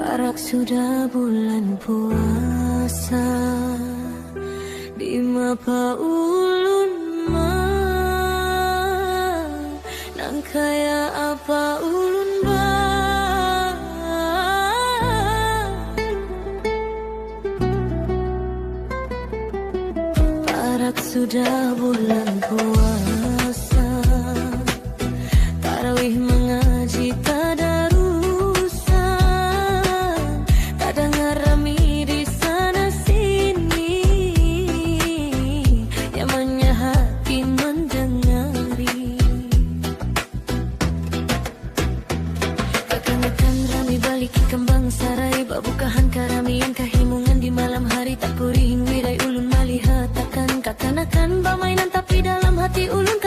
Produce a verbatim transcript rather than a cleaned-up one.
Parak sudah bulan puasa, dimapa ulun ma nang kaya apa ulun ba. Parak sudah bulan puasa, tarawih mengaji tadarusan, tadangar rami di sana sini, nyamannya hati mendengari. Kakanakan rami baliki kembang sarai, babukahan karamian kahimungan di malam hari, tak kurihing wirai ulun malihatakan kakanakan bamainan, tapi dalam hati ulun